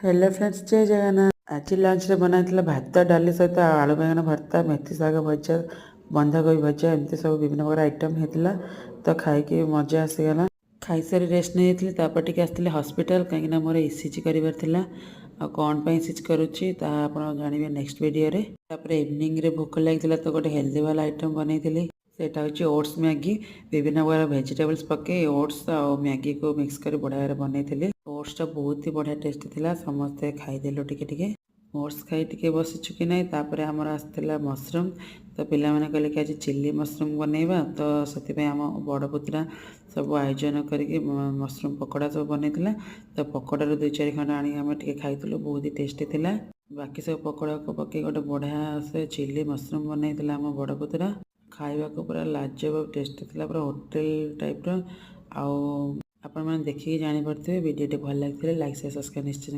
Hello friends, ଜୟ ଜଗନ୍ନାଥ। ଆଜି ଲଞ୍ଚରେ ବନାଇଥିଲା ଭାତ, ଡାଲି ସହିତ ଆଳୁ ବାଇଗଣ ଭର୍ତ୍ତା, ମେଥି ଶାଗ ଭଜା, ବନ୍ଧାକୋବି ଭଜା, ଏମିତି ସବୁ ବିଭିନ୍ନ ପ୍ରକାର ଆଇଟମ୍ ହେଇଥିଲା। ତ ଖାଇକି ମଜା ଆସିଗଲା। ଖାଇସାରି ରେଷ୍ଟ ନେଇଯାଇଥିଲି। ତାପରେ ଟିକେ ଆସିଥିଲି ହସ୍ପିଟାଲ, କାହିଁକିନା ମୋର ଇସିଜି କରିବାର ଥିଲା। ଆଉ କ'ଣ ପାଇଁ ଇସିଜି କରୁଛି, ତାହା ଆପଣ ଜାଣିବେ ନେକ୍ସଟ ଭିଡ଼ିଓରେ। ତାପରେ ଇଭିନିଂରେ ଭୋକ ଲାଗିଥିଲା, ତ ଗୋଟେ ହେଲ୍ଦି ବାଲା ଆଇଟମ୍ ବନେଇଥିଲି। ସେଇଟା ହେଉଛି ଓଟ୍ସ ମ୍ୟାଗି। ବିଭିନ୍ନ ପ୍ରକାର ଭେଜିଟେବଲ୍ସ ପକେଇ ଓଟ୍ସ ଆଉ ମ୍ୟାଗିକୁ ମିକ୍ସ କରି ବଢ଼ିଆ ଭାବରେ ବନେଇଥିଲି। ଓଟ୍ସଟା ବହୁତ ହି ବଢ଼ିଆ ଟେଷ୍ଟ ଥିଲା। ସମସ୍ତେ ଖାଇଦେଲୁ ଟିକେ ଟିକେ। ଓଟ୍ସ ଖାଇ ଟିକେ ବସିଛୁ କି ନାହିଁ, ତାପରେ ଆମର ଆସିଥିଲା ମସରୁମ୍। ତ ପିଲାମାନେ କହିଲେ କି ଆଜି ଚିଲି ମସରୁମ୍ ବନେଇବା। ତ ସେଥିପାଇଁ ଆମ ବଡ଼ ପୁତୁରା ସବୁ ଆୟୋଜନ କରିକି ମସରୁମ୍ ପକୋଡ଼ା ସବୁ ବନେଇଥିଲା। ତ ପକୋଡ଼ାରୁ ଦୁଇ ଚାରି ଖଣ୍ଡ ଆଣିକି ଆମେ ଟିକେ ଖାଇଥିଲୁ। ବହୁତ ହି ଟେଷ୍ଟି ଥିଲା। ବାକି ସବୁ ପକୋଡ଼ାକୁ ପକେଇ ଗୋଟେ ବଢ଼ିଆ ସେ ଚିଲି ମସରୁମ୍ ବନେଇଥିଲା ଆମ ବଡ଼ ପୁତୁରା। ଖାଇବାକୁ ପୁରା ଲାଜବାବ ଟେଷ୍ଟି ଥିଲା, ପୁରା ହୋଟେଲ ଟାଇପ୍ର। ଆଉ ଆପଣମାନେ ଦେଖିକି ଜାଣିପାରୁଥିବେ। ଭିଡ଼ିଓଟି ଭଲ ଲାଗିଥିଲେ ଲାଇକ୍, ସେୟାର, ସବସ୍କ୍ରାଇବ୍ ନିଶ୍ଚୟ।